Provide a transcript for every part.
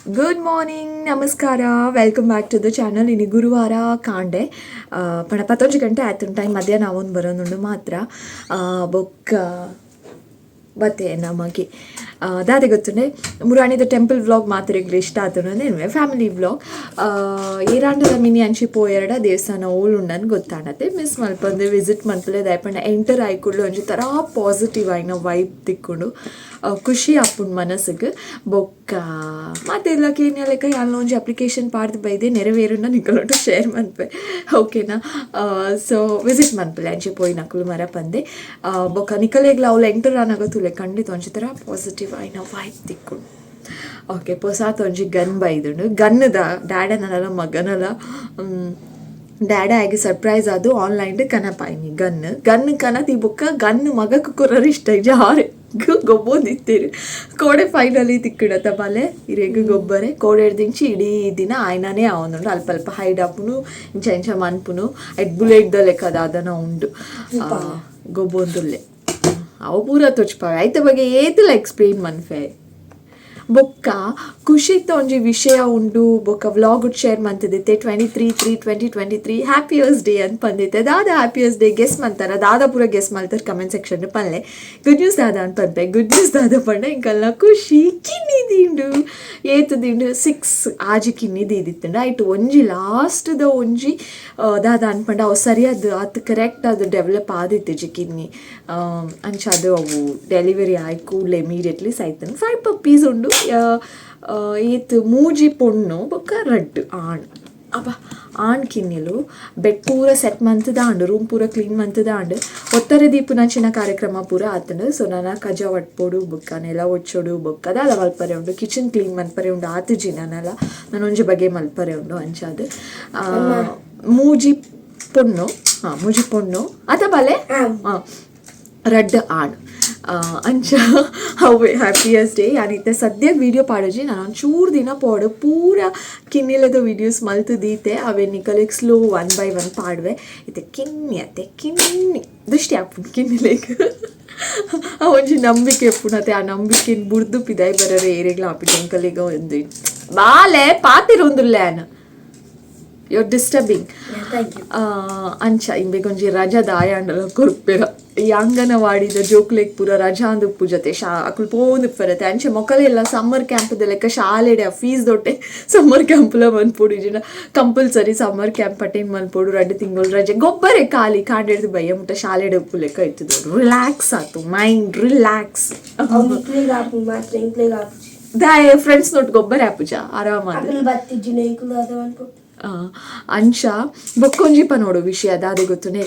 Good morning, ನಮಸ್ಕಾರ, welcome back to the channel. ಇನಿ ಗುರುವಾರ ಕಾಂಡೆ ಪಂಡ 11 ಗಂಟೆ ಆಯ್ತು. ಟೈಮ್ ಮಧ್ಯಾಹ್ನ ಅವನು ಬರೋನುಂಡು ಮಾತ್ರ. ಬೊಕ್ಕ ಬತ್ತೆ ನಮಗೆ ದಾದೆ ಗೊತ್ತುಂಡೆ, ಮುರಾಣಿದ ಟೆಂಪಲ್ ವ್ಲಾಗ್ ಮಾತ್ರ ಇಷ್ಟ ಆತುಂಡು. ಫ್ಯಾಮಿಲಿ ವ್ಲಾಗ್ ಏರಾಂಡಲ ಮಿನಿ ಅಂಚಿ ಪೋಯೆರಡ ದೇವಸ್ಥಾನ ಓಲುಂಡನ್ ಗೊತ್ತಾಣತೆ. ಮಿಸ್ ಮಲ್ಪಂದೆ ವಿಸಿಟ್ ಮಲ್ಪಲೆ. ದಯಪಂಡ ಎಂಟರ್ ಆಯ್ಕುಡ್ಲು ಒಂಜಿ ಥರ ಪಾಸಿಟಿವ್ ಆಯ್ನ ವೈಬ್ ತಿಕ್ಕುಂಡು, ಖುಷಿ ಆಪುಂಡು ಮನಸ್ಸಿಗೆ. ಬೊಕ್ಕ ಮಾತೆಲ್ಲ ಕೇನ್ಯ ಲೆಕ್ಕ ಯಾನ್ ಒಂಜಿ ಅಪ್ಲಿಕೇಶನ್ ಪಾಡ್ದು ಬೈದೆ, ನೆರವೇರುನ ನಿಕಲೊಟ್ಟು ಶೇರ್ ಮನ್ಪೆ, ಓಕೆನಾ? ಸೊ ವಿಸಿಟ್ ಮನ್ಪಲೆ ಅಂಚೆ ಪೋಯಿನಕುಲು ಮರಪಂದೆ. ಬೊಕ್ಕ ನಿಕಲೆಗ್ಲ ಅವ್ಲು ಎಂಟರ್ ಆನಾಗ ತೂಲೆ, ಖಂಡಿತ ಒಂಜಿ ಥರ ಪಾಸಿಟಿವ್ ಆಯ್ನ ವೈಬ್ ತಿಕ್ಕುಂಡು. ಓಕೆ, ಪೊಸಾತ್ ಒಂಜಿ ಗನ್ ಬೈದುಂಡು. ಗನ್ನುದ ಡ್ಯಾಡನಲ ಮಗನಲ ಡ್ಯಾಡ ಆಗಿ ಸರ್ಪ್ರೈಸ್ ಅದು ಆನ್ಲೈನ್ ಕನಪಾಯಿನಿ. ಗನ್ ಗನ್ ಕನತಿ ಬೊಕ್ಕ ಗನ್ ಮಗಕ್ ಕೊರರು ಇಷ್ಟ ಜಾರೆ ಗೊಬ್ಬೊಂದಿತ್ತೀರಿ. ಕೋಡೆ ಫೈನಲಿ ತಿಕ್ಕಡತ ಬಲೆ ಇರೆಗ್ ಗೊಬ್ಬರೆ. ಕೋಡೆ ದಿಂಚಿ ಇಡೀ ದಿನ ಆಯ್ನನೇ ಆವೊಂದುಂಡು. ಅಲ್ಪ ಅಲ್ಪ ಹೈಡ್ ಆಪುನು, ಇಂಚ ಇಂಚ ಮನ್ಪುನು. ಐಟ್ ಬುಲೆಟ್ ದ ಲೆಕ್ಕ ದಾದನ ಉಂಡು, ಗೊಬ್ಬೊಂದುಲ್ಲೆ. ಅವು ಪೂರ ತೊಚ್ಪಾವೆ. ಐತ ಬಗ್ಗೆ ಏತುಲ ಎಕ್ಸ್ಪ್ಲೇನ್ ಮನ್ಫೆ. ಬೊಕ್ಕ ಖುಷಿತ ಒಂಜಿ ವಿಷಯ ಉಂಡು. ಬೊಕ್ಕ ವ್ಲಾಗ್ ಶೇರ್ ಮಂತಿದ್ದೆ. 23/3/2023 ಹ್ಯಾಪಿಯಸ್ಟ್ ಡೇ ಅಂತ ಬಂದಿತ್ತೆ. ದಾದ ಹ್ಯಾಪಿಯಸ್ಟ್ ಡೇ ಗೆಸ್ ಮಂತಾರ? ದಾದ ಪೂರ ಗೆಸ್ ಮಲ್ತಾರ? ಕಮೆಂಟ್ ಸೆಕ್ಷನ್ ಪನ್ಲೆ. ಗುಡ್ ನ್ಯೂಸ್ ದಾದ ಅಂತ ಪನ್ಪೆ. ಗುಡ್ ನ್ಯೂಸ್ ದಾದ ಪಂಡ, ಇಂಕಲ್ನ ಖುಷಿ ಕಿನ್ನಿ ದಿಂಡು. ಏತು ದಿಂಡು? ಸಿಕ್ಸ್, ಆಜಿ ಕಿನ್ನಿ ದೀದಿತ್ತುಂಡು. ಐಟ್ ಒಂಜಿ ಲಾಸ್ಟ್ದ ಒಂಜಿ ದಾದ ಅನ್ಪಂಡ, ಅವು ಸರಿಯಾದ ಅದು ಕರೆಕ್ಟ್ ಅದು ಡೆವಲಪ್ ಆದಿತ್ತಿಜಿ ಕಿನ್ನಿ. ಅಂಚ ಅದು ಅವು ಡೆಲಿವರಿ ಆಯ್ ಕೂಡಲೇ ಇಮಿಡಿಯೇಟ್ಲಿ ಸೈತನ್. ಫೈವ್ ಪಪ್ಪೀಸ್ ಉಂಡು. ಏತ್? ಮೂಜಿ ಪೊಣ್ಣು ಬೊಕ್ಕ ರಡ್ಡ್ ಆಣ್. ಅಬ್ಬ, ಆಣ್ ಕಿನ್ನಿಲು. ಬೆಡ್ ಪೂರ ಸೆಟ್ ಮಂತದ ಆಂಡ್, ರೂಮ್ ಪೂರ ಕ್ಲೀನ್ ಮಂತದ ಆಂಡ್. ಒತ್ತರೆ ದೀಪುನಂಚಿನ ಕಾರ್ಯಕ್ರಮ ಪೂರ ಆತಂಡು. ಸೊ ನನ ಕಜ ವಟ್ಪೊಡು, ಬೊಕ್ಕ ನೆಲ ಒಚ್ಚೊಡು, ಬೊಕ್ಕ ದಾದ ಮಲ್ಪರೆ ಉಂಡು, ಕಿಚನ್ ಕ್ಲೀನ್ ಮನ್ಪರೆ ಉಂಡು. ಆತುಜಿ ನನಲ, ನಾನೊಂಜಿ ಬಗೆ ಮಲ್ಪರೆ ಉಂಡು. ಅಂಚಾದ್ ಮೂಜಿ ಪೊಣ್ಣು, ಹಾಂ, ಮೂಜಿ ಪೊಣ್ಣು ಅತ ಬಲೆ, ಹಾಂ, ರಡ್ಡ್ ಆಣ್. ಅಂಚ ಅವೇ ಹ್ಯಾಪಿಯೆಸ್ಟ್ ಡೇ. ಯಾನಿತ್ತೆ ಸದ್ಯಕ್ಕೆ ವೀಡಿಯೋ ಪಾಡೋಜಿ. ನಾನು ಒಂಚೂರು ದಿನ ಪೋಡು ಪೂರ ಕಿನ್ನಿಲದ ವೀಡಿಯೋಸ್ ಮಲ್ತು ದೀತೆ. ಅವೇ ನಿಕಲೆಗ್ ಸ್ಲೋ ಒನ್ ಬೈ ಒನ್ ಪಾಡುವೆ. ಇತ್ತೆ ಕಿನ್ನಿ ಅತ್ತೆ, ಕಿನ್ನಿ ದೃಷ್ಟಿ ಆಪುಂಡು ಕಿನ್ನಿಲೆಗ್. ಆ ಒಂಜಿ ನಂಬಿಕೆ ಉಪ್ಪುನತೆ, ಆ ನಂಬಿಕೆನ್ ಬುಡ್ದು ಪಿದಾಯಿ ಬರರೆ ಏರೆಗ್ಲ ಆಪಿಜಿ. ಎಂಕಲೆಗ್ ಒಂದು ಬಾಲೆ ಪಾತಿರೊಂದುಲ್ಲೆ ಆನ್, you are disturbing. Thank you. ಅಂಚ ಇಂಬೆಗೊಂಜಿ ರಜಾ ದಾಯಾಂಡಲ ಕೊರ್ಪೆರ. ಈ ಅಂಗನವಾಡಿದ ಜೋಕ್ಲೆಗ್ ಪೂರ ರಜಾ ಅಂದ್ ಪೂಜತೆ ಶಾ ಅಕುಲು ಪೋವೊಂದು ಉಪ್ಪರತೆ. ಅಂಚೆ ಮೊಕಲೆಲ್ಲ ಸಮ್ಮರ್ ಕ್ಯಾಂಪ್ ಲೆಕ್ಕ ಶಾಲೆಡೆ ಫೀಸ್ ದೊಟ್ಟೆ ಸಮ್ಮರ್ ಕ್ಯಾಂಪ್ಲ ಮನ್ಪೊಡು, ಇಜಿಂಡ ಕಂಪಲ್ಸರಿ ಸಮ್ಮರ್ ಕ್ಯಾಂಪ್ ಅಟೆಂಡ್ ಮನ್ಪೊಡು. 2 ತಿಂಗಳು ರಜೆ, ಗೊಬ್ಬರೆ ಖಾಲಿ. ಕಾಂಡೆಡ್ದು ಬಯ್ಯ ಮುಟ್ಟ ಶಾಲೆಡೆ ಉಪ್ಪು ಲೆಕ್ಕ ಇತ್ತದು. ರಿಲ್ಯಾಕ್ಸ್ ಆತು, ಮೈಂಡ್ ರಿಲ್ಯಾಕ್ಸ್. ಅವು ನಿಕ್ಲೆಗ್ ಆಪುಂಡು ಮಾತ್ರ, ಎಂಕ್ಲೆಗ್ ಆಪುಜಿ. ದಾಯೆ? ಫ್ರೆಂಡ್ಸ್ ನೋಟ್ ಗೊಬ್ಬರ ಆಪುಜ ಆರಾಮಾದ? ಅಕುಲು ಬತ್ತಿಜ್ಜಿನ, ಎಂಕುಲು ದಾದ ಮನ್ಪು? ಅಂಚ ಬೊಕ್ಕೊಂಜಿ ನೋಡು ವಿಷಯ ದಾದೆ ಗೊತ್ತುನೆ?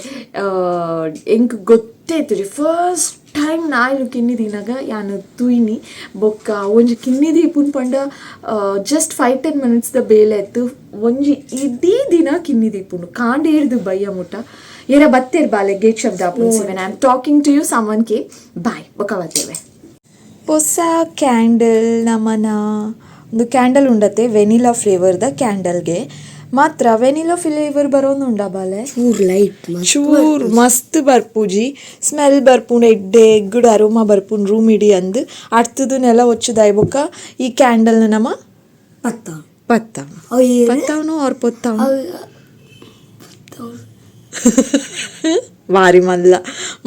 ಎಂಕ್ ಗೊತ್ತೇ ಇತ್ತುಜಿ. ಫಸ್ಟ್ ಟೈಮ್ ನಾಯಿಲು ಕಿನ್ನಿ ದಿನಾಗ ಯಾನ್ ತೂಯ್ನಿ. ಬೊಕ್ಕ ಒಂಜಿ ಕಿನ್ನಿ ದೀಪುನ್ ಪಂಡ ಜಸ್ಟ್ 5-10 ಮಿನಿಟ್ಸ್ ದ ಬೇಲೆ ಇತ್ತು. ಒಂಜಿ ಇಡೀ ದಿನ ಕಿನ್ನಿ ದೀಪುಂಡು, ಕಾಂಡೇರ್ದು ಬಯ್ಯ ಮುಟ್ಟ. ಏರ ಬತ್ತೇರ್ ಬಾಲೆ, ಗೇಟ್ ಶಬ್ದ ಆಪುಂಡು. When I am talking to you, someone came. Bye, ಬೊಕ್ಕ ಬತ್ತೇವೆ. ಹೊಸ ಕ್ಯಾಂಡಲ್ ನಮನ ಒಂದು ಕ್ಯಾಂಡಲ್ ಉಂಡತೆ, ವೆನಿಲಾ ಫ್ಲೇವರ್ದ ಕ್ಯಾಂಡಲ್ಗೆ ಮಾತ್ರ. ವೆನಿಲಾ ಫ್ಲೇವರ್ ಬರೋದುಂಡ ಬಾಲೆ? ಚೂರ್ ಲೈಟ್. ಚೂರ್ ಮಸ್ತ್ ಬರ್ಪುಜಿ. ಸ್ಮೆಲ್ ಬರ್ಪುಂಡು, ಎಡ್ಡೆ ಗುಡ್ ಅರೋಮಾ ಬರ್ಪುಂಡು ರೂಮ್ ಇಡೀ ಅಂದ್. ಅಡ್ತದು ನೆಲ ಒಚ್ಚುದಾಯ್ ಬೊಕ್ಕ ಈ ಕ್ಯಾಂಡಲ್ನ ನಮ ಪತ್ತ. ಪತ್ತ. ಅವು ಏರು? ಪತ್ತಾವನು ಅವ್ರ ಪೊತ್ತಾವನು? ಅವು. ವಾರಿ ಮಲ್ಲ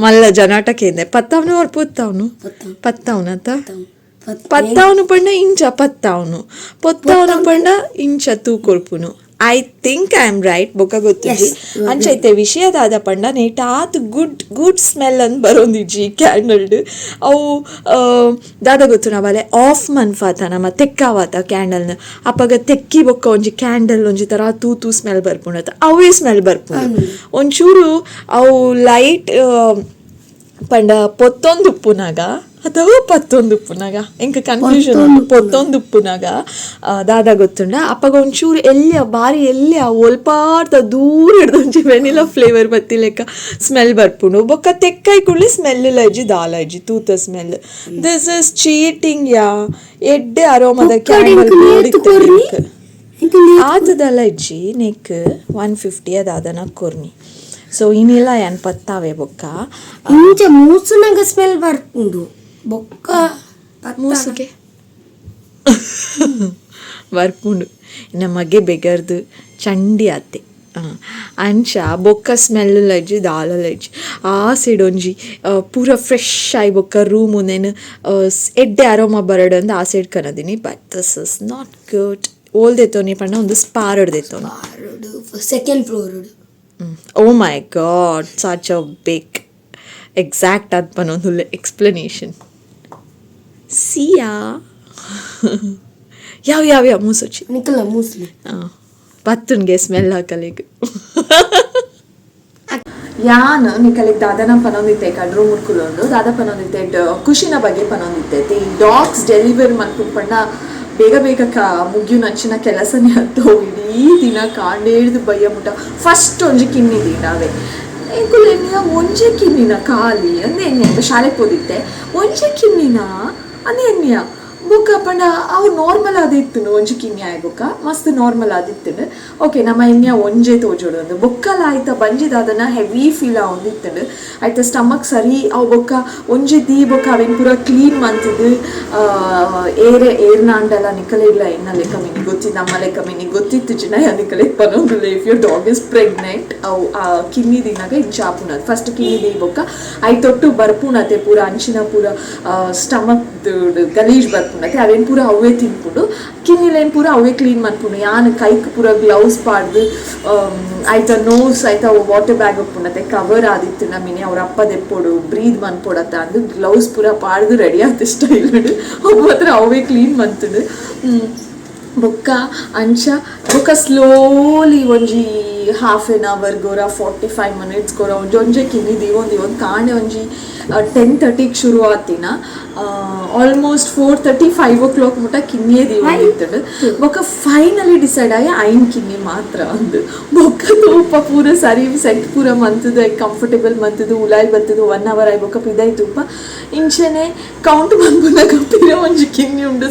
ಮಲ್ಲ ಜನಾಟಕೇಂದೆ. ಪತ್ತಾವನು ಅವ್ರ ಪೊತ್ತಾವನು? ಪತ್ತಾವನು. ಪತ್ತಾವನತ? ಪತ್ತ. ಪತ್ತಾವನು ಪಂಡ ಇಂಚ ಪತ್ತಾವನು, ಪೊತ್ತಾವನು ಪಂಡ ಇಂಚ ತೂ ಕೊರ್ಪುನು. I think I am right. ಬೊಕ್ಕ ಗೊತ್ತಿಜಿ. Yes, you are. ಅಂಚೈತೆ ವಿಷಯ ದಾದ ಪಂಡ, ನೇಟ್ ಆತ್ ಗುಡ್ ಗುಡ್ ಸ್ಮೆಲ್ ಅಂದ್ ಬರೋಂದಿಜ್ಜಿ ಕ್ಯಾಂಡಲ್ಡ್. ಅವು ದಾದ ಗೊತ್ತು, ನಾವಲೆ ಆಫ್ ಮನ್ಫಾತ ನಮ್ಮ ತೆಕ್ಕಾವಾತ ಕ್ಯಾಂಡಲ್ನ. ಅಪಗ ತೆಕ್ಕಿ ಬೊಕ್ಕ ಒಂಜಿ ಕ್ಯಾಂಡಲ್ ಒಂಜಿ ತರ ತೂ ತೂ ಸ್ಮೆಲ್ ಬರ್ಪುಂಡತ, ಅವೇ ಸ್ಮೆಲ್ ಬರ್ಪುಂಡು ಒಂಚೂರು. ಅವು ಲೈಟ್ ಪಂಡ ಪೊತ್ತೊಂದು ಉಪ್ಪುನಾಗ ಅಥವಾ ಪತ್ತೊಂದು ಉಪ್ಪುನಾಗ, ಎಂಕ್ ಕನ್ಫ್ಯೂಷನ್. ಪೊತ್ತೊಂದು ಉಪ್ಪುನಾಗ ದಾದ ಗೊತ್ತುಂಡ, ಅಪ್ಪಗ ಒಂಚೂರು ಎಲ್ಲಿ ಬಾರಿ ಎಲ್ಲಿ ಒಲ್ಪಾರ್ದ ದೂರ ಹಿಡ್ದು ಒಂಜಿ ವೆನಿಲಾ ಫ್ಲೇವರ್ ಬತ್ತಿ ಲೆಕ್ಕ ಸ್ಮೆಲ್ ಬರ್ಪುಂಡು. ಬೊಕ್ಕ ತೆಕ್ಕೈ ಕುಳ್ಳಿ ಸ್ಮೆಲ್ ಇಜ್ಜಿ, ದಾಲ ಇಜ್ಜಿ ತೂತ smell. This is cheating ಯಾ. ಎಡ್ಡೆ ಅರೋಮದ ಕ್ಯಾಂಡಲ್. ಆತದಲ್ಲ ಇಜ್ಜಿ ನೆಕ್ 150 ಅದಾದನ ಕೊರ್ನಿ. ಸೊ ಇನ್ನೆಲ್ಲ ಏನ್ ಪತ್ತಾವೆ ಬೊಕ್ಕ. ಇಂಚ ಮೂಸುನಾಗ ಸ್ಮೆಲ್ ಬರ್ಪುಂಡು, ಬೊಕ್ಕ ಪತ್ತ. ಮೂಸುಗೆ. ಬರ್ಪುಂಡು. ಎನ್ನ ಮಗೆ ಬೆಗರ್ದು ಚಂಡಿ ಆತೆ. ಅಂಚ ಬೊಕ್ಕ ಸ್ಮೆಲ್ ಲಜ್ಜಿ ದಾಲ ಲಜ್ಜಿ ಆ ಸೈಡ್ ಒಂಜಿ ಪೂರ ಫ್ರೆಶ್ ಆಯಿ ಬೊಕ್ಕ ರೂಮ್ ಉಂದೆನ್ ಎಡ್ಡೆ ಅರೋಮಾ ಬರಡ್ ಅಂದ್ ಆ side ಕನದಿನಿ. But this is not good. ಓಲ್ ದೆತ್ತೊನಿ ಪಂಡ ಒಂದು ಸ್ಪಾರಡ್ ದೆತ್ತೊನಿ. Second floor. Oh my God, such a big exact ಆದ್ ಪನೊಂದುಲ್ಲೆ ಎಕ್ಸ್ಪ್ಲನೇಷನ್. ಸಿಯಾ ಯಾವ ಯಾವ ಯಾವ ಮೂಸೊಚ್ಚಿ. ನಿಕಲ ಮೂಸ್ಲಿ. ಪತ್ತುನ್ಗೆ ಸ್ಮೆಲ್ ಹಾಕಲಿಗ್. ಯಾನ್ ನಿಕಲೆಗ್ ದಾದನ ಪನೊಂದಿತ್ತೆ ಕಡ್ರು ಮುರ್ಕುಲುಂಡು ದಾದ ಪನೊಂದಿತ್ತೆ ಖುಷಿನ ಬಗ್ಗೆ ಪನೊಂದಿತ್ತೆ. ಈ ಡಾಗ್ಸ್ ಡೆಲಿವರಿ ಮನ್ಪುನ್ ಪಂಡ ಬೇಗ ಬೇಗ ಮುಗಿಯುನಂಚಿನ ಕೆಲಸನೇ ಅತ್ತು. ಇಡೀ ದಿನ ಕಾಂಡೇಡ್ದು ಬಯ್ಯ ಮುಟ ಫಸ್ಟ್ ಒಂಜಿ ಕಿನ್ನಿ ದೀಂಡಾವೆ ಎಂಕುಲು ಎನ್ನಿಯ ಒಂಜೆ ಕಿನ್ನಿನ ಖಾಲಿ ಅಂದ್ ಎನ್ನಿಯ ಶಾಲೆ ಪೋದಿತ್ತೆ ಒಂಜೆ ಕಿನ್ನಿನ ಅಂದ್ ಎನ್ನಿಯ. ಬೊಕ್ಕ ಪಂಡ ಅವು ನಾರ್ಮಲ್ ಆದಿತ್ತುಂಡು ಒಂಜಿ ಕಿನ್ನಿ ಆಯ್ ಬೊಕ್ಕ ಮಸ್ತ್ ನಾರ್ಮಲ್ ಆದಿತ್ತುಂಡು. ಓಕೆ ನಮ್ಮ ಎನ್ನಿಯ ಒಂಜೆ ತೋಜೋಡು ಅಂದ್ ಬೊಕ್ಕಲ ಆಯ್ತ ಬಂಜಿ ದಾದನ ಹೆವಿ ಫೀಲ್ ಆವೊಂದಿತ್ತುಂಡು. ಆಯ್ತ ಸ್ಟಮಕ್ ಸರಿ ಅವು ಬೊಕ್ಕ ಒಂಜಿ ದೀ ಬೊಕ್ಕ ಅವೆನ್ ಪೂರ ಕ್ಲೀನ್ ಮಂತುದು ಏರೆ ಏರ್ನಾಂಡಲ ನಿಕಲೆಗ್ಲ ಎನ್ನ ಲೆಕ್ಕ ಮಿನಿ ಗೊತ್ತಿ ನಮ್ಮ ಲೆಕ್ಕ ಮಿನಿ ಗೊತ್ತಿತ್ತು ಜಿನ ನಿಕಲೆಗ್ ಪನೊಂದುಲ್ಲೆ. If your dog is pregnant ಅವು ಆ ಕಿನ್ನಿ ದಿನಾಗ ಇಂಚ ಆಪುನದು. ಫಸ್ಟ್ ಕಿನ್ನಿ ದೀ ಬೊಕ್ಕ ಐತೊಟ್ಟು ಬರ್ಪುನತೆ ಪೂರ ಅಂಚಿನ ಪೂರ ಸ್ಟಮಕ್ ಗಲೀಜ್ ಬರ್ಪುನತೆ ಅವೇನ್ ಪೂರ ಅವೇ ತಿನ್ಪುಂಡು. ಕಿನ್ನಿಲೇನ್ ಪೂರ ಅವೇ ಕ್ಲೀನ್ ಮನ್ಪುಂಡು. ಯಾನ್ ಕೈಕ್ ಪೂರ ಗ್ಲೌಸ್ ಪಾಡ್ದು ಐತ ನೋಸ್ ಐತ ವಾಟರ್ ಬ್ಯಾಗ್ ಉಪ್ಪುನತೆ ಕವರ್ ಆದಿತ್ತು ಮಿನಿ ಅವ್ರ ಅಪ್ಪ ದೆಪ್ಪೊಡು ಬ್ರೀದ್ ಮನ್ಪೊಡತ್ತ ಅಂದ್ ಗ್ಲೌಸ್ ಪೂರ ಪಾಡ್ದು ರೆಡಿ ಆತ ಸ್ಟೈಲ್ ಅವು ಮಾತ್ರ ಅವೇ ಕ್ಲೀನ್ ಮಂತುಂಡು. ಬೊಕ್ಕ ಅಂಚ ಬೊಕ್ಕ ಸ್ಲೋಲಿ ಒಂಜಿ half an hour Gora 45 minutes ಗೋರ ಒಂಜಿ ಒಂಜೆ ಕಿನ್ನಿ ದೀವೊಂದು ದೀವೊಂದು ಕಾಣೆ ಒಂಜಿ 10:30 ಶುರು ಆತಿನ ಆಲ್ಮೋಸ್ಟ್ 4:30 5 o'clock ಮುಟ ಕಿನ್ನಿಯೇ ದೀವೊಂದಿತ್ತುಂಡು. ಬೊಕ್ಕ ಫೈನಲಿ ಡಿಸೈಡ್ ಆಯ ಐನ್ ಕಿನ್ನಿ ಮಾತ್ರ ಅಂದ್ ಬೊಕ್ಕ ತೂಪ ಪೂರ ಸರಿ ಸೆಟ್ ಪೂರ ಮಂತುದು ಕಂಫರ್ಟೇಬಲ್ ಮಂತುದು ಉಲಾಯ್ ಬತ್ತುದು 1 ಅವರ್ ಆಯ್ ಬೊಕ್ಕ ಪಿದೈ ತೂಪ ಇಂಚನೆ ಕೌಂಟ್ ಮನ್ಪುನಗ ಪಿರ ಒಂಜಿ ಕಿನ್ನಿ ಉಂಡು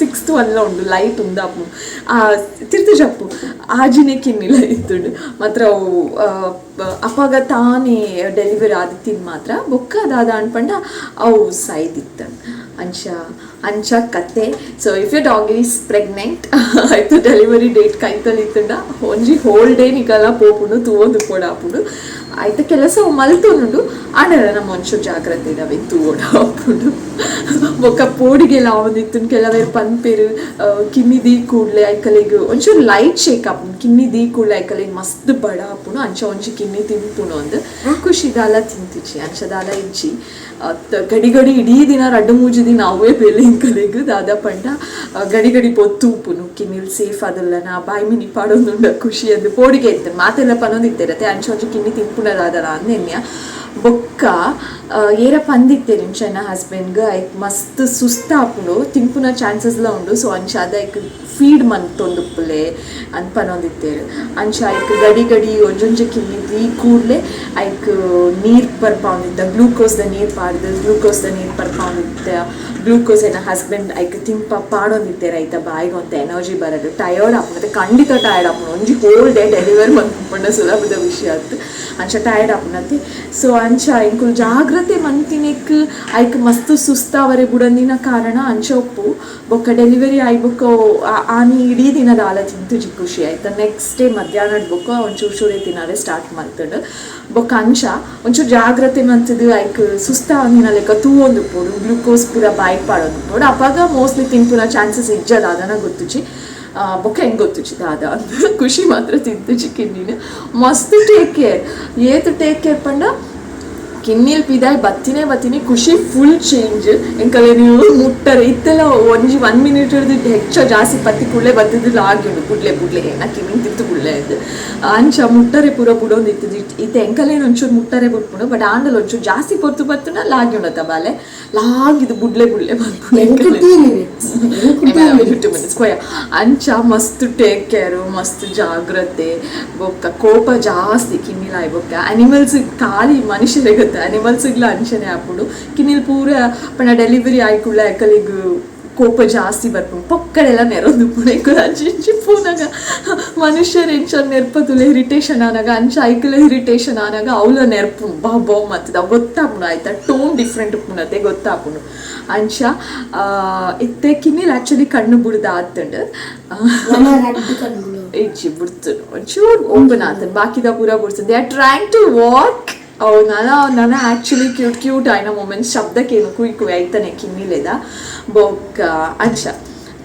ಸಿಕ್ಸ್ತ್ ಒನ್ಲ ಉಂಡು ಲೈಟ್ ಉಂದಾಪು ಆ ತಿರ್ತು ಜಪ್ಪು ಆಜಿನೇ ಕಿನ್ನಿಲ ಇತ್ತುಂಡು ಮಾತ್ರ ಅವು ಅಪಗ ತಾನೇ ಡೆಲಿವರಿ ಆದಿತ್ತಿನ ಮಾತ್ರ ಬೊಕ್ಕ ದಾದ ಅನ್ಪಂಡ ಅವು ಸೈದಿತ್ತು ಅಂಚ ಅಂಚ ಕತೆ. So if your dog is pregnant ಆಯ್ತು ಡೆಲಿವರಿ ಡೇಟ್ ಕೈತಲ್ ಇತ್ತುಂಡ ಒಂಜಿ ಹೋಲ್ ಡೇ ನಿಕಲ ಪೋಪುಂಡು ತೂವೊಂದು ಪೋಡಾಪುಂಡು ಆಯ್ತ ಕೆಲಸ ಮಲ್ತೊಂದುಂಡು. ಆಂಡಲ ನಮ್ಮ ಒಂಚೂರು ಜಾಗ್ರತೆ ಇದಾವೆ ತೂವೊಡಾಪುಂಡು. ಬೊಕ್ಕ ಪೋಡಿಗೆಲ ಆವೊಂದಿತ್ತುಂಡು ಕೆಲವೇರು ಪನ್ಪೆರು ಕಿನ್ನಿ ದೀ ಕೂಡ್ಲೆ ಐಕಲೆಗ್ ಒಂಚೂರು ಲೈಟ್ ಶೇಕ್ ಆಪುಂಡು ಕಿನ್ನಿ ದೀ ಕೂಡ್ಲೆ ಐಕಲೆಗ್ ಮಸ್ತ್ ಬಡ ಆಪುಂಡು ಅಂಚ ಒಂಜಿ ಕಿನ್ನಿ ತಿನ್ಪುಂಡು ಅಂದ್ ಖುಷಿ ದಾಲ ತಿಂತಿಚಿ ಅಂಚ ದಾಲ ಇಜ್ಜಿ. ಗಡಿ ಗಡಿ ಇಡೀ ದಿನ ರಡ್ಡು ಮೂಜಿ ದಿನ ಅವೇ ಬೇಲೆ ಇಂಕಲೆಗ್ ದಾದ ಪಂಡ ಗಡಿ ಗಡಿ ಪೋದು ತೂಪುನು ಕಿನ್ನಿಲ್ ಸೇಫ್ ಆದುಲ್ಲನ ಬಾಯಿ ಮಿನಿ ಪಾಡೊಂದುಂಡ ಖುಷಿ ಅಂದ್ ಪೋಡಿಗೆ ಇತ್ತು ಮಾತೆಲ್ಲ ಪನೊಂದಿತ್ತೆರತೆ ಅಂಚ ಒಂಜಿ ಕಿನ್ನಿ ತಿನ್ಪುನ ದಾದಲ ಅಂದ್ ಎನ್ನಿಯ. ಬೊಕ್ಕ ಏರ ಪಂದಿತ್ತೇರು ಇಂಚ ಎನ್ನ ಹಸ್ಬೆಂಡ್ಗ್ ಐಕ್ ಮಸ್ತ್ ಸುಸ್ತ ಆಪುಂಡು ತಿನ್ಪುನ ಚಾನ್ಸಸ್ಲ ಉಂಡು. ಸೊ ಅಂಚಾದ್ ಐಕ್ ಫೀಡ್ ಮಂತೊಂದುಪ್ಪುಲೆ ಅಂದ್ ಪನೊಂದಿತ್ತೇರು. ಅಂಚ ಐಕ್ ಗಡಿ ಗಡಿ ಒಂಜೊಂಜಿ ಕಿನ್ನಿ ದೀ ಕೂಡ್ಲೆ ಐಕ್ ನೀರು ಪರ್ಪಾವೊಂದಿತ್ತ ಗ್ಲೂಕೋಸ್ ದ ನೀರು ಪಾಡ್ದು ಗ್ಲೂಕೋಸ್ ದ ನೀರು ಪರ್ಪಾವೊಂದಿತ್ತ ಗ್ಲೂಕೋಸ್ ಎನ್ನ ಹಸ್ಬೆಂಡ್ ಐಕ್ ತಿನ್ಪ ಪಾಡೊಂದಿತ್ತೇರು ಐತ ಬಾಯಿಗೆ ಒಂತೆ ಎನರ್ಜಿ ಬರಡ್ ಟಯರ್ಡ್ ಆಪುಂಡು ಖಂಡಿತ ಟಯರ್ಡ್ ಆಪುಂಡು ಒಂಜಿ hole day delivery ಮನ್ಪುಂಡ ಸುಲಭದ ವಿಷಯ ಅತ್ತು ಅಂಚ ಟಯರ್ಡ್ ಆಪುಂಡತೆ. ಸೊ ಅಂಚ ಎಂಕುಲು ಜಾಗ್ರತೆ ಮಂತಿನೆಕ್ ಐಕ್ ಮಸ್ತ್ ಸುಸ್ತಾವರೆ ಬುಡಂದಿನ ಕಾರಣ ಅಂಚ ಉಪ್ಪು ಬೊಕ್ಕ ಡೆಲಿವರಿ ಆಯ್ ಬೊಕ್ಕ ಆನಿ ಇಡೀ ದಿನ ದಾಲ ತಿಂತುಜಿ ಖುಷಿ ಆಯ್ತ. ನೆಕ್ಸ್ಟ್ ಡೇ ಮಧ್ಯಾಹ್ನದ ಬೊಕ್ಕ ಒಂಚೂರು ಚೂರೇ ತಿನ್ನರೆ ಸ್ಟಾರ್ಟ್ ಮಲ್ತುಂಡು. ಬೊಕ್ಕ ಅಂಚ ಒಂಚೂರು ಜಾಗ್ರತೆ ಮಂತುದು ಐಕ್ ಸುಸ್ತಾವಂದಿನ ಲೆಕ್ಕ ತೂವೊಂದುಪ್ಪೊಡು ಗ್ಲೂಕೋಸ್ ಪೂರ ಬಾಯಿಗ್ ಪಾಡೊಂದುಪ್ಪೊಡು ಅಪಗ ಮೋಸ್ಟ್ಲಿ ತಿನ್ಪುನ ಚಾನ್ಸಸ್ ಇಜ್ಜ ದಾದನ ಗೊತ್ತುಜಿ. ಬೊಕ್ಕ ಹೆಂಗೆ ಗೊತ್ತುಜಿ ದಾದ ಖುಷಿ ಮಾತ್ರ ತಿಂತುಜಿ ಕಿನ್ನಿನ ಮಸ್ತ್ ಟೇಕ್ ಕೇರ್ ಏತ್ ಟೇಕ್ ಕೇರ್ ಪಂಡ ಕಿನ್ನಿಲ್ ಪಿದಾಯ್ ಬತ್ತಿನೇ ಬತ್ತಿನಿ ಖುಷಿ ಫುಲ್ ಚೇಂಜ್ ಎಂಕಲೆ ನೀವು ಮುಟ್ಟರೆ ಇತ್ತೆಲ್ಲ ಒಂಜಿ 1 ಮಿನಿಟ್ ಹಿಡ್ದು ಹೆಚ್ಚ ಜಾಸ್ತಿ ಪತ್ತಿ ಕೂಡಲೇ ಬತ್ತಿದ್ದು ಲಾಗಿ ಉಂಡು ಬುಡ್ಲೆ ಬುಡ್ಲೆ ಏನ ಕಿನ್ನಿನ್ ತಿರ್ತು ಬುಡ್ಲೆ ಅಂದ್ ಅಂಚ ಮುಟ್ಟರೆ ಪೂರ ಬುಡೊಂದು ಇತ್ತದು ಇತ್ತೆ ಎಂಕಲೇನು ಒಂಚೂರು ಮುಟ್ಟರೆ ಬುಡ್ಪುಂಡು ಬಟ್ ಆಂಡಲ ಒಂಚೂರು ಜಾಸ್ತಿ ಪೊರ್ತು ಬತ್ತುನ ಲಾಗಿ ಉಂಡತ್ತ ಬಾಲೆ ಲಾಗಿದು ಬುಡ್ಲೆ ಬುಡ್ಲೆ ಬರ್ಪುಂಡು ಎಂಕಲೆ. 2 minutes ಕೊಯ್ಯ ಅಂಚ ಮಸ್ತ್ ಟೇಕ್ ಕೇರು ಮಸ್ತ್ ಜಾಗ್ರತೆ ಬೊಕ್ಕ ಕೋಪ ಜಾಸ್ತಿ ಕಿನ್ನಿಲಾಯ್ ಬೊಕ್ಕ ಅನಿಮಲ್ಸ್ ಖಾಲಿ ಮನುಷ್ಯರೇ ಗೊತ್ತ ಅನಿಮಲ್ಸ್ಗ್ಲ ಅಂಚನೆ ಆಪುಂಡು ಕಿನ್ನಿಲ್ ಪೂರ ಪಂಡ ಡೆಲಿವರಿ ಆಯ್ ಕೂಡ್ಲೆ ಐಕಲಿಗ್ ಕೋಪ ಜಾಸ್ತಿ ಬರ್ಪುಂಡು. ಪೊಕ್ಕಡೆಲ ನೆರೊಂದುಪ್ಪುಂಡು. ಎಂಕುಲು ಅಂಚಿ ಇಂಚಿ ಪೂನಗ ಮನುಷ್ಯರ್ ಎಂಚ ನೆರ್ಪತುಲೆ ಇರಿಟೇಷನ್ ಆನಗ, ಅಂಚ ಐಕುಲ ಇರಿಟೇಷನ್ ಆನಗ ಅವ್ಲ ನೆರ್ಪುಂಡು. ಬಾ ಬೋ ಮತ್ತದ ಅವು ಗೊತ್ತಾಪುಂಡು. ಆಯ್ತಾ, ಟೋನ್ ಡಿಫ್ರೆಂಟ್ ಉಪ್ಪುಂಡತೆ, ಗೊತ್ತಾಪುಂಡು. ಅಂಚ ಇತ್ತೆ ಕಿನ್ನಿಲ್ ಆ್ಯಕ್ಚುಲಿ ಕಣ್ಣು ಬುಡ್ದು ಆತುಂಡು. ನನ ರಡ್ಡ್ ಕಣ್ಣುಲು. ಇಜ್ಜಿ, ಬುಡ್ತುಂಡು, ಒಂಚೂರು ಓಪನ್ ಆತುಂಡು. ಬಾಕಿದ ಪೂರ ಬುಡ್ತುಂಡು. They are trying to walk. ಅವು ನನ ನನ ಆ್ಯಕ್ಚುಲಿ ಕ್ಯೂಟ್ ಕ್ಯೂಟ್ ಆಯ್ನ ಮೂಮೆಂಟ್ಸ್. ಶಬ್ದಕ್ಕೇನು ಕುಯ್ ಕುಯ್ ಐತನೆ ಕಿನ್ನಿಲೆದ. ಬೊಕ್ಕ ಅಂಚ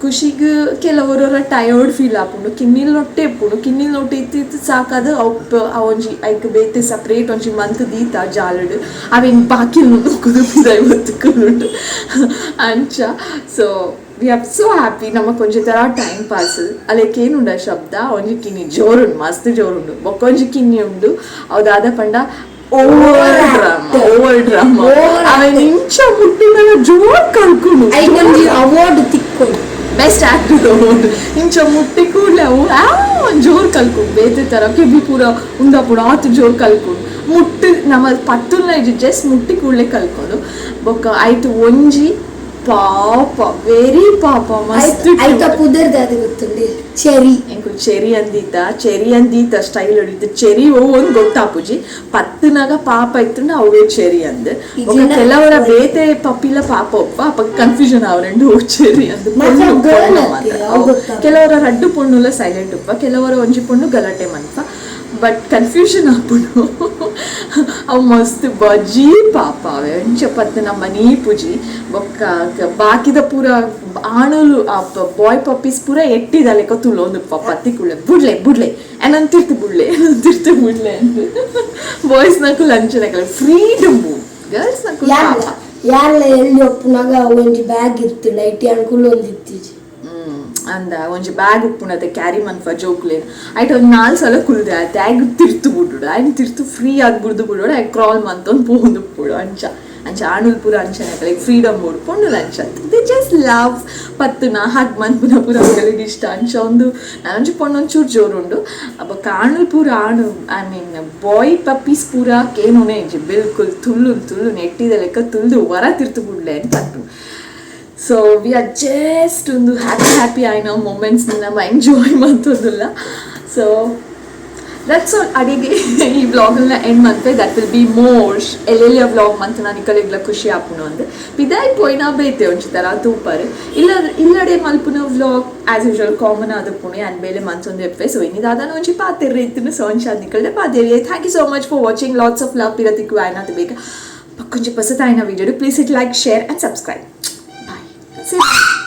ಖುಷಿಗ್ ಕೆಲವೊರೊರ ಟಯರ್ಡ್ ಫೀಲ್ ಆಪುಂಡು. ಕಿನ್ನಿಲ್ ನೊಟ್ಟೆ ಇಪ್ಪುಂಡು. ಕಿನ್ನಿಲ್ ನೊಟ್ಟೆ ಇತ್ತು ಇತ್ತು ಸಾಕಾದ್ ಅವು ಅವೊಂಜಿ ಐಕ್ ಬೇತೆ ಸಪ್ರೇಟ್ ಒಂಜಿ ಮಂತ್ ದೀತ ಜಾಲಡ್. ಅವೆನ್ ಬಾಕಿಲ್ ನೊಕ್ಕುದು ಪಿದಾಯಿ ಒತ್ತುಕುಂಡು ಅಂಚ. So we are so happy. ನಮಕ್ ಒಂಜಿ ತರ ಟೈಮ್ ಪಾಸ್. ಅಲೆಕ್ ಏನುಂಡ ಶಬ್ದ ಒಂಜಿ ಕಿನ್ನಿ ಜೋರುಂಡು, ಮಸ್ತ್ ಜೋರುಂಡು. ಬೊಕ್ಕೊಂಜಿ ಕಿನ್ನಿ ಉಂಡು. ಅವು ದಾದ ಪಂಡ ಓವರ್ ಡ್ರಾಮಾ, ಓವರ್ ಡ್ರಾಮಾ. ಅವೆನ್ ಇಂಚ ಮುಟ್ಟುನಗ ಜೋರ್ ಕಲ್ಕುಂಡು. ಐಕೊಂಜಿ ಅವಾರ್ಡ್ ತಿಕ್ಕೊಡು. Best actor award. ಇಂಚ ಮುಟ್ಟಿ ಕೂಡಲೇ ಅವು ಆ ಜೋರ್ ಕಲ್ಕುಂಡು. ಬೇತೆ ತರ ಕೆಬಿ ಪೂರ ಉಂದಾಪುಂಡು, ಆತು ಜೋರ್ ಕಲ್ಕುಂಡು. ಮುಟ್ಟು ನಮ್ಮ ಪತ್ತುನ ಜಸ್ಟ್ ಮುಟ್ಟಿ ಕೂಡಲೇ ಕಲ್ಕೊಂಡು. ಬೊಕ್ಕ ಆಯ್ತು ಒಂಜಿ ಪಾಪ, ವೆರಿ ಪಾಪ, ಮಸ್ತ್. ಐತ ಪುದರ್ ದಾದ ಗೊತ್ತುಂಡು? ಚೆರಿ. ಎಂಕುಲು ಚೆರಿ ಅಂದೀತ, ಚೆರಿ ಅಂದೀತ. ಸ್ಟೈಲ್ ಹೊಡಿತು. ಚೆರಿ ಒವು ಒಂದು ಗೊತ್ತಾಪುಜಿ. ಪತ್ತುನಾಗ ಪಾಪ ಇತ್ತುಂಡ ಅವೇ ಚೆರಿ ಅಂದ್. ಬೊಕ್ಕ ಇಜ್ಜಿಂಡ ಕೆಲವರ ಬೇತೆ ಪಪ್ಪಿಲ ಪಾಪ ಒಪ್ಪ. ಅಪ್ಪ ಕನ್ಫ್ಯೂಷನ್ ಅವರೆಂಡು ಓ ಚೆರಿ ಅಂದ್. ಮಾತ್ರ ಪೊಣ್ಣು girl ಪೊಣ್ಣು ಅತ್ತೆ, ಮಾತ್ರ. ಅವು ಗೊತ್ತಾಪುಜಿ. ಕೆಲವರ ರಡ್ಡು ಪೊಣ್ಣುಲ ಸೈಲೆಂಟ್ ಉಪ್ಪ, ಕೆಲವರ ಒಂಜಿ ಪೊಣ್ಣು ಗಲಾಟೆ ಮನ್ಪ. ಬಟ್ ಕನ್ಫ್ಯೂಷನ್ ಆಪುಂಡು. ಅವು ಮಸ್ತ್ ಬಜಿ ಪಾಪ ಅವೆ. ಅಂಚ ಪತ್ತು ನಮ್ಮ ನೀಪುಜಿ. ಬೊಕ್ಕ ಬಾಕಿದ ಪೂರ ಆಣುಲು, ಬಾಯ್ ಪಪ್ಪೀಸ್ ಪೂರ ಎಟ್ಟಿದ ಲೆಕ್ಕ ತುಳೊಂದುಪ್ಪ. ಪತ್ತಿ ಕುಳ್ಳೆ ಬುಡ್ಲೆ ಬುಡ್ಲೆ ಎನನ್ ತಿರ್ತು ಬುಡ್ಲೆ, ಎನನ್ ತಿರ್ತು ಬುಡ್ಲೆ ಅಂದ್. ಬಾಯ್ಸ್ ನಕುಲು ಅಂಚನೆ ಫ್ರೀಡಮ್, ಗರ್ಲ್ಸ್ ನಕುಲು ಯಾರ್ಲ ಪಾಪ. ಯಾರ್ಲ ಎಲ್ಲಿ ಒಪ್ಪುನಾಗ ಒಂಜಿ ಬ್ಯಾಗ್ ಇತ್ತು, ಲೈಟ್ ಅನ್ಕುಲು ಒಂದಿತ್ತೀಜಿ. ಅಂದ ಒಂಜಿ ಬ್ಯಾಗ್ ಉಪ್ಪುಂಡತೆ, ಕ್ಯಾರಿ ಮನ್ಪ ಜೋಕ್ಲೇನ್. ಐಟ್ ಒಂಜಿ ನಾಲ್ ಸಲ ಕುಲ್ದೆ ಆಯ್ತು. ಆಯ್ಗ್ ತಿರ್ತು ಬಿಡುಡು, ಆಯ್ನ್ ತಿರ್ತು ಫ್ರೀ ಆಗಿ ಬುಡ್ದು ಬಿಡೋಡು. ಆಯ್ ಕ್ರಾಲ್ ಮಂತೊಂದು ಪೋವೊಂದು ಉಪ್ಪುಡು. ಅಂಚ ಅಂಚ ಆಣುಲ್ ಪೂರ ಅಂಚನೆ ಲೈಕ್ ಫ್ರೀಡಮ್ ಬೋಡು. ಪೊಣ್ಣುಲು ಅಂಚ, they just love. ಪತ್ತುನ ಹಗ್ ಮನ್ಪುನ ಪೂರ ಅಕಲೆಗ್ ಇಷ್ಟ. ಅಂಚ ಒಂದು ನಾನೊಂಜಿ ಪೊಣ್ಣು ಒಂಚೂರು ಜೋರುಂಡು. ಬೊಕ್ಕ ಆಣುಲ್ ಪೂರ ಆಣು, I mean bye puppies ಪೂರ ಕೇನುನೇ ಇಜ್ಜಿ ಬಿಲ್ಕುಲ್. ತುಳ್ಳು ತುಳ್ಳು ನೆಟ್ಟಿದ ಲೆಕ್ಕ ತುಳ್ದು ವರ ತಿರ್ತು ಬುಡ್ಲೆ ಅಂತ ಪನ್ಪುಂಡು. ಸೊ we are just ಒಂದು ಹ್ಯಾಪಿ ಹ್ಯಾಪಿ ಆಯ್ನ ಮೂಮೆಂಟ್ಸ್ ನಮ್ಮ ಎಂಜಾಯ್ ಮಂತೊಂದುಲ್ಲ. So that's all. ಅಡಿಗೆ ಈ ವ್ಲಾಗನ್ನ ಎಂಡ್ ಮಂತೆ. That will be more ಎಲ್ಲೆಲ್ಲಿಯ vlog ಮಂತ್ ನಾನು ಖುಷಿ ಆಪುನು ಅಂದ್. ಪಿದಾಯ್ ಪೋಯಿನ ಬೇತೆ ಒಂಜಿ ತರ ತೂಪರ್. ಇಲ್ಲ ಇಲ್ಲಡೆ ಮಲ್ಪುನ ವ್ಲಾಗ್ ಆಸ್ ಯೂಶುವಲ್ ಕಾಮನ್ ಆದುಪ್ಪುನು. ಯಾನ್ ಬೇಲೆ ಮಂತೊಂದು ಎಪ್ಪೆ. ಸೊ ಇನಿ ದಾದಾನ ಒಂಜಿ ಪಾತೆರ್ರೆ ಇತ್ತಿನ. ಸೊ ಅಂಚ ನಿಕಲ್ಡೆ ಪಾತೆರಿಯೆ. Thank you so much for watching. Lots of love. ಪಿರತಿಕ್ಕು ಆಯ್ನಾತ್ ಬೇಗ ಬೊಕ್ಕೊಂಜಿ ಪೊಸತಾಯಿನ video. Please hit like, share and subscribe. Bye.